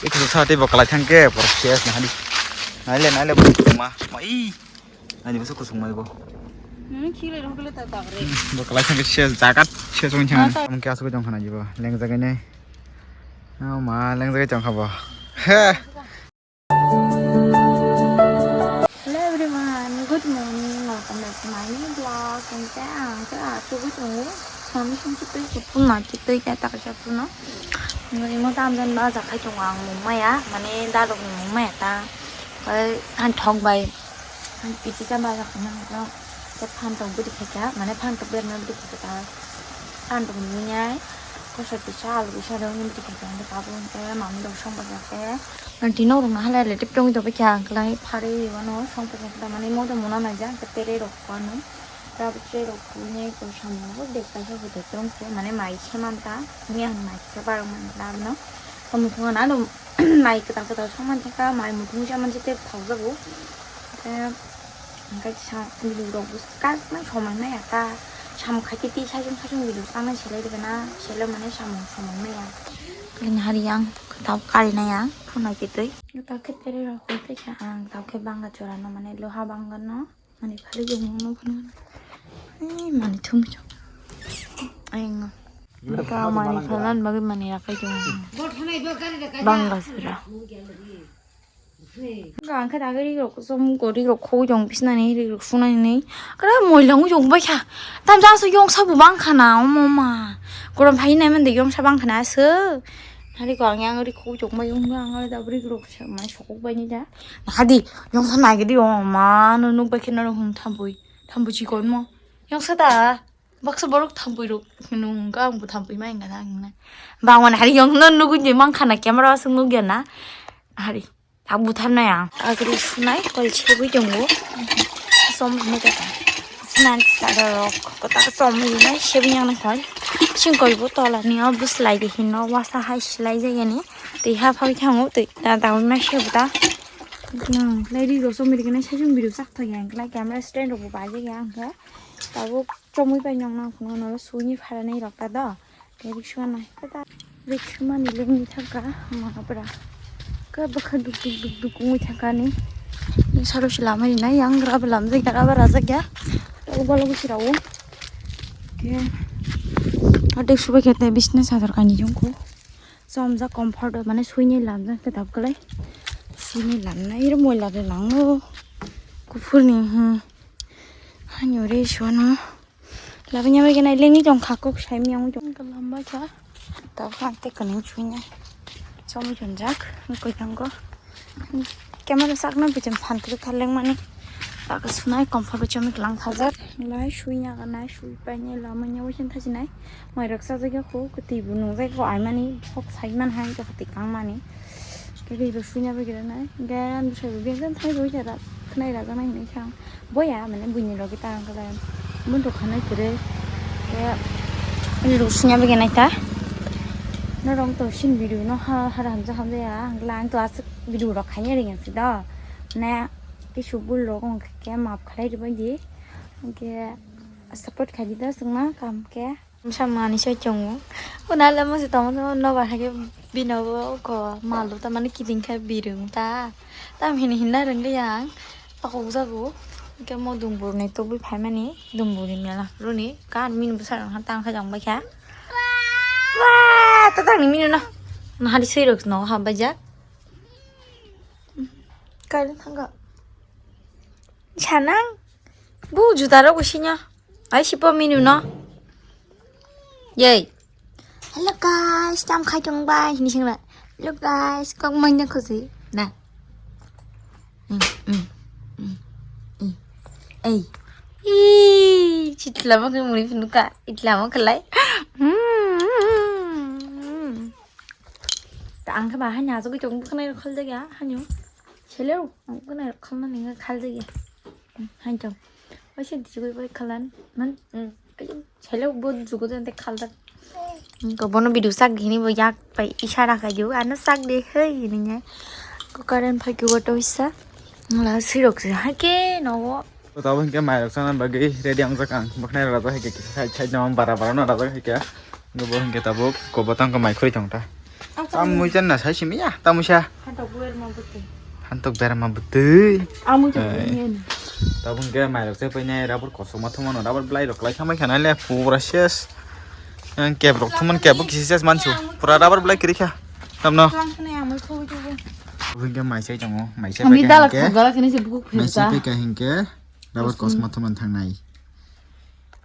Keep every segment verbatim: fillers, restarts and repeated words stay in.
Iko sa tei bo kalai thang ke, bo ses na hadi. Naile, naile, bo ma, ma, i. Ani bo kusung mai bo. Hmm, chile ro kele ta ta re. Hmm, bo kalai thang ke ses, jagat ses wng thang. Ah, ta- Am ke asuk jong khana jibo. Leng jagai ne. Oh ma, leng jagai jong khabo. He. Hello everyone, good morning, welcome back to my new vlog. Ang sa ang sa achu ko chung. Kami sung chu tei chu pun ma chu tei ta ta ka cha pun no. Ngi mo tam jan ba ja khai chung ang mo ma ya, mane da dok ni mo ma ya ta. Bai han thok bai. Han piti cha ba ja khai nang ko. Ko phan to budi khai ka, mane phan to ber na budi khai ka ta. Phan to ni nyai. Ko sa ti cha alu sa do ni budi khai ka ta ka bu ta mami dok song ba ja ke. Ang tino rung halai le tip tong to ba kya klai phari wano song pa kya mane mo to mona nai ja ka tere rok ko ano ta tre rok ko ne ko samo bo de ka so ko tong ko mane mai se man ta ni han mai se parong man ta no ko muthung na no mai ka ta ka song man ta ka mai muthung ja man je te thau ja bo te ang ka sa video rok bo ka na song man na ya ta sam kha ki ti sa jung sa jung video ka na se le de na se le mane samo song man na ya. Ini hari yang tau kari na ya. Phunai twi twi. Tao khe tere rok hoi twi kha ang tao khe banga chora no mane loha banga no mane phali jong no phano. Ai mane thum chong. Ai ngo. Ka mane phalan bagwi mane rakai jong. Banga sura. Ang khe dagwi rik rok som ko rik rok khoi jong bisna ni rik rok sunai ni. Kra moi lang jong bai kha. Tam jang so yong sa bu bang khana omo ma. Gorom phai nai man de yong sa bang khana so. Hari ko ang yang ri khu chok mai yung ang da bri gro sa mai sokok bai ni da. Hadi yong sa nai gidi o ma no nuk bai kheno hung thambui. Thambui chi kon mo. Yong sa da. Baksa borok thambui rok nung ga ang bu thambui mai ga ang na. Bang wan hari yong no nugu ni mang khana camera sung nuk ya na. Hari. Tak buthar nai ang. Agri sunai koi chebui tongo. Som hino kata. Sinan sada rok. Kota som hino sebui yang nai koi. Sing koi bo tola ni o bus lai de hino wasa hai silai jaya ni. Tei ha phai thango tei ta dawi ma se buta. Nang lai ri ro som ri gana sajung biru sak thagi ang lai camera stand rok bo bai jaya ang khe. Tabuk chomui pai nong nang phungo no suni phara nai rok ta do. Tei riksuanai. Riksuani lengni thangka mabra. Ka bwkha duk duk duk duk wngwi thangkani. Salo se lama rinai yang raba lamjak ya raba rajak ya. Ubalo gusirao. Ke. Ade subai kete business ador kani jongko. Somja comfort mane suini lamjak te dab kalai. Suini lamnai ro moila de nango. Kuphurni hmm. Hanyore suano. Labinya bai gana lengni tong kha kok sai mi ang tong. Lamba kha. Ta khan te kani chunya. Som chon jak. Ko jang ko. Camera sak na bicham phan tu thaleng mani. Ta ka sunai comfort chom lang kha jak. Lai suinya ka nai sui pai ne lama nya wasin thaji nai. Mai raksa jagya ko ko ti bu nung jai ko ai mani. Kok sai man hai ko ti kang mani. Ke ri ro suinya bai gana nai. Ga an sai bu bian thai ro jara. Khnai ra jana hinai khang. Boya mane buini logi ta ang kala. Mun to khanai kere. Ya. Ini ruk sunya bagi nai ta. No rong to sin video no ha ha hamja hamja ya. Ang lang to asik video rok khanya ring si do. Na ke subul rok ong ke map khalai ri bagi. Ke support khai di da sungma kam ke. Samani sai chongo. Una le mo se tong no ba hage bino bo ko malu ta mane kiding kha birung ta. Tam hini hinna rengli yang. Ako jago. Ke mo dumbur ni to bui phai mani dumbur ni mela runi kan min bu sarang ha tang kha jang bai kha. Wa ta tang ni minu no. Na hari sui rok no ha bai ja. Kai thang ga. Sanang. Bu juta rok sini. Ai sipo minu no. Yay. Hello guys, tam khai tong bai hini sing la. Hello guys, kok manya khosi. Na. Hmm, hmm, hmm, hmm. Ei. Ih, chitla mo khe muni phunu ka. Itla mo khalai. Hmm, hmm, hmm. Ta ang khe bahai na jagui tong bukhnai khol jaga hanyo. Hello, ang bukhnai khol na ninga khal jaga. Hai to. Oi se dijugui bai khalan. Man. Selo bo jugo jante khalda. Ko bono video sak hini bo yak pai isara khai diu ano sak de hei hini ne. Ko current phai ko to hissa. La sirok se hake no. Ko tabo hinke mai rok sana bagi ready ang jakang. Baknai rok hake side side no bara bara no rajak hake. Go bo hinke tabo ko batang ko mai khuri thong ta. Tamwi jan na sai simi ya, tamwi sa. Hantok berma bwtwi. Hantok berma bwtwi. Amwi jan Ai. Ni. Tabun ke mai rok se painai rubber kosom ma thumano rubber blai rok klai khamai khana le pura ses. Yang kep rok thuman kep bo kisi ses mansu. Pura rubber blai kiri kha. Tamno. Klang khana amwi khogwi tubu. Tabun ke mai sai tongo, mai sai Ami paikha dala hingke. Khugala kini se bukuk Mai sai phirta. Paikha hingke rubber kosom ma thuman thangnai.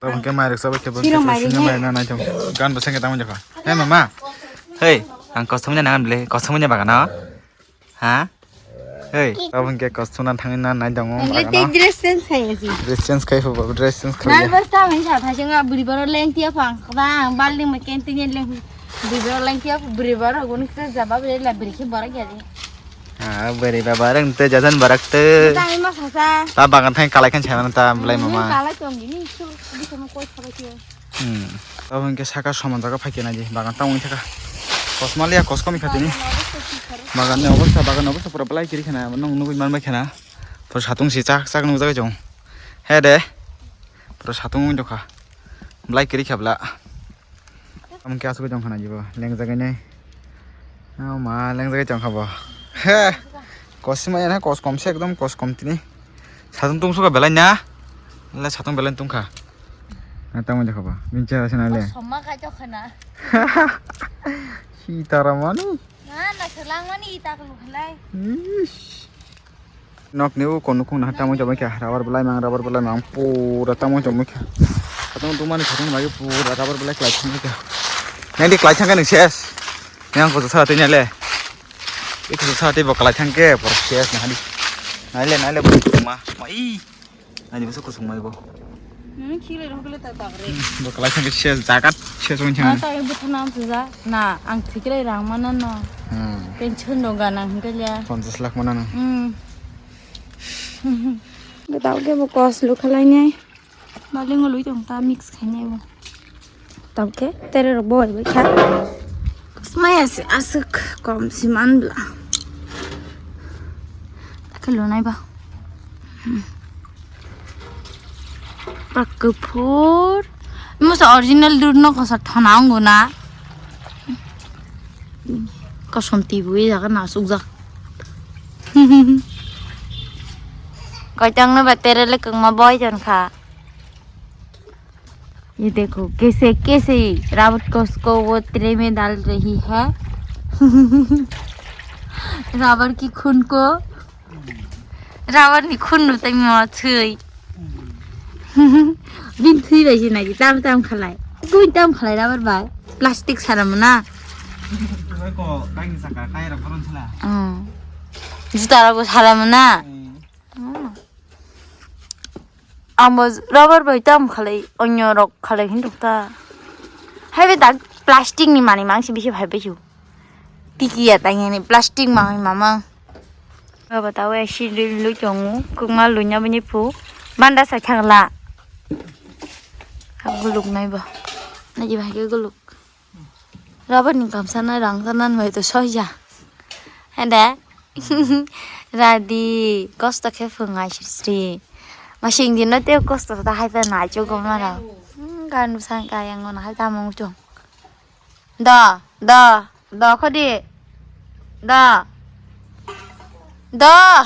Tabun ke mai rok sabai ke Siro mai sini ringe. Mai na nai tong. Gan bo sengke tamon jaka. Hey mama. Hey, ang kosom nya nangan ble, kosom nya bagana. Ha? Hey, tabun ke kosom na thangin na nai tong. Ang le bagana. Te dress change khai asi. Dress change khai fo, dress change khai. Nan basta mai sa tha singa buri baro leng tia phang. Ba ang balding ma ken tin leng. Buri baro leng tia buri baro gun ke jaba bele la buri ke baro gari. Ah, bari baba reng te jajan barak te. Tang ima sasa. Ta bagan thang kalai khan chana ta belai mama. Kalai tong gini su di sama koi khaba kyo. Hmm. Tabo hingke saka soman jaga phai kena di bagan tang wngkha. Kosmaliya koskomi khatini. Bagan ni obostha, bagan ni obostha pura belai kiri khana nung nugui manbai khana. Pura satung si chak chak nung jaga jong. He de. Pura satung wng dokha. Belai kiri khabla. Tamo khe asugwi tong khana jibo, lengjagwi nai. O ma, lengjagwi tong kha bo. He! Kosima ya na, kos kom se, ekdom kos kom tini. Satung tung suka belai na. Le satung belai tung kha. Na tamo jakha ba. Min chara sina le. Somma khai to khana. Si tara mani. Na, na selang mani ita kulu khalai. Ish. Nok ni u kon nukhung naha tamo tamo khe rubber belai mang, rubber belai mang pura tamo tamo khe. Katong tumani katong lagi pura rubber belai klai thang khe. Nang di klai thang khe nang ses. Yang ko sa tini le. Iko sa tini bo klai thang khe pura ses naha di. Nai le nai le bo ma. Ma i. Ani bwswk kusung mai bo. Hmm, khilai rok le ta tak re. Hmm, bo kalai thang se jagat se song thang. Na ta bwtha nam se ja. Na ang thikrai rang mana no. Hmm. Pension do ga nang hingke ya. Ponchas lakh mana no. Hmm. Gdao ke bo kos lu khalai nai. Baling lui tong ta mix khai nai bo. Tamo khe tere rok bo bai kha. Smai ase aswk kom si man bla. Takhe lunai ba. Hmm. Pak kuphur. Musa original dud no kosa thana wngo na. Kosom tibui jaga na sukjak. Koitang no ba tere le kwngma boi jon kha. ये देखो कैसे कैसे रावत को उसको वो ट्रे में डाल रही है। रावण की खून को, Ravan ni khun no tei mo thwi. Bin thwi bai se nai tam tam khalai. Tui tam khalai rabar bai. Plastic sara mona. Bai ko bai ni saka kai ra pharon sala. Hmm. Juta rago sara mona. Hmm. Hmm. Amo rubber bai tam khalai, onyo rok khalai hin rok ta. Hai be tak plastic ni mani mang si bisi phai bisi. Tiki ya tang ni plastic mang mamang. Baba tawe si lui lui tongo, kukma lunya bini pu. Banda sa khagla. Guluk nai ba. Nai ba ke guluk. Rubber ni kamsa na rang ta nan bai to soja. Hede. Radi kosto khe phungai sri. Masing dino teo kosto ta hai ta nai cho gomna ra. Hmm, gan sang ka yang ngon hai ta mong cho. Da, da, da khodi. Da. Da.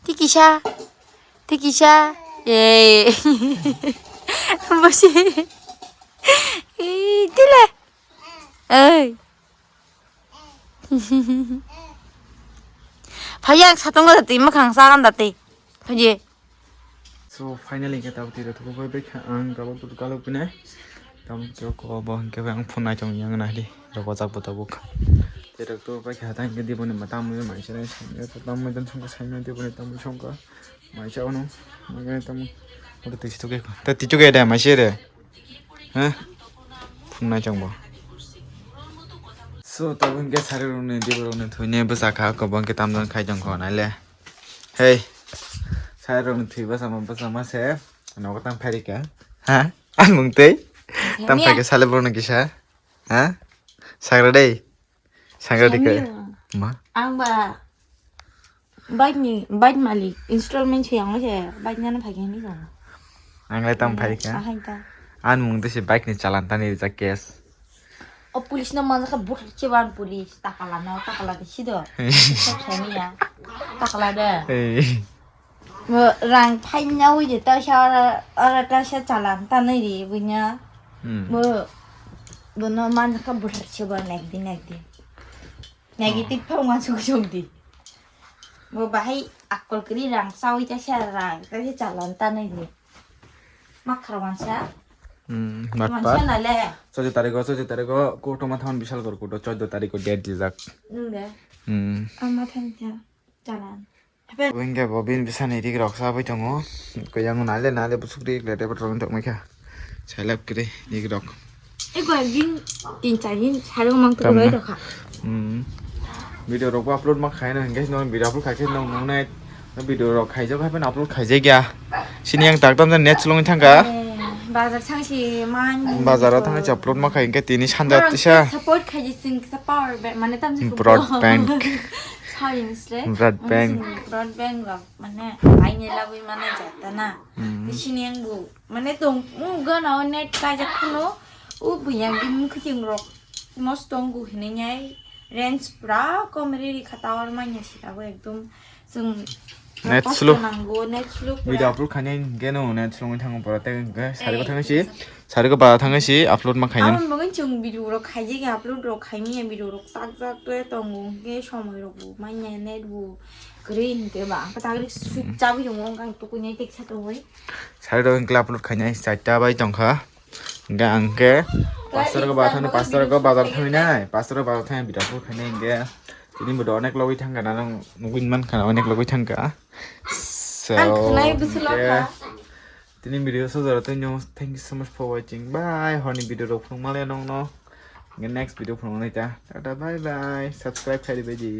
Tikisa. Tikisa. Ei. Bosi. Ih, tile. Ei. Phai ang satung da twi, mwkhang sa ganda twi. Phai. So, finally, ke tau tira thubu bai bai kha ang gabang tu kalu pine. Tam cho ko bo hingke ang phone nai chong yang na di. Roko jak bo tabuk. Tira tu bai kha tang ke di boni ma tam mai sai na sai na tam mai dan song sai na di boni tam mai song ka. Mai cha ono. Mai tam. Ora tisi tu ke. Ta ti chu ke da mai se de. Ha? Phunai chang bo. So, tabuk hingke sari rokni, dibo rokni thwini bwsa kha, kwbang khe tamjani khai tong kho nai le. Hey. Sari rokni thwi bwsa ma, bwsa ma se. Nogo tang phai rikha. Ha? Ang mung tei? Tang phai khe sale borokno kisa. Ha? Sagra dei. Sagra dei khe. Samia. Ma? Ang ba bike ni, bike malik installment se yang se bike nana phai khe ni jong. Ang lai tang phai khe. Ahai ta. Ang mung tei se bike ni chalan tani rijak cash. O police no manjakha buthak chiban police takala no takala de sido. Sok sani ya. Takala de. Ei. Bo rang phaina wi de ta sa ora ora ta sa chalan ta nai ri bunya. Hmm. Bo bo no manjakha buthak chiban ekdin ekdin. Negative phang ma suk suk di. Bo bahai akol kri rang sawi ta sa rang ta sa chalan ta nai ri. Makhar wansa. Hmm, matpat. Wansa na le. Sojo tariko, sojo tariko, koto mathaman bisal gor koto, choddo tariko date dijak. Nung de. Hmm. Ang mathan cha, chalan. Wengke bo bin bisani rik rok sabai tongo. Ko yang nale nale busuk rik le debot rok tok mai kha. Salap kre rik rok. Ego din tin char din saro mang to Tamna. Roi rokha. Hmm. Video rok upload ma khaina hingke no video upload khaikhe no nungnai. Video rok khaijak hai phano upload khaijak ya. Sini yang tak tam net slong thangka. Eh, bazar thang si man. Bazar o thang si upload ma khai hingke tini sanda tisa. Support khaji sing sa power bank mane tam si broad bank. Sorry misle. Broad bank. Broad bank rok mane aine lagui mane jata na. Hmm. Sini yang bu mane tong u gana net kaijak khano u buyang di mukhiting rok. Mostong gu hinwi nyai range pura kom riri kha tower manya sira bo ekdom chwng net slow nango net slow pura. Video upload khainai hingke no net slow wngwi thango pura tei hingke sari ko thangwi si sari ko ba thangwi si upload ma khainai. Amo bagwi chwng video rok khaijak upload rok khaimya video rok chak jak tei tongo hingke somoi rok bo manya net bo kwrwi hingke ba ang kwtal switch chabwi tongo ang tukunyai teksa tongwi. Sari rok hingke upload khainai charta bai tongkha. Hingke ang khe pastor ko ba thangni pastor ko bazar thangni nai pastor ko bazar thangni bida phuru khainai hingke tini bo onek logoi thangkha na nang nugui man khana onek logoi thangkha. So ang khwnai busu hingke lokha. Tini video so jora tei no thank you so much for watching bye horni video rok phung male nong no hingke next video phung nai ta tata bye bye subscribe khai di bai di.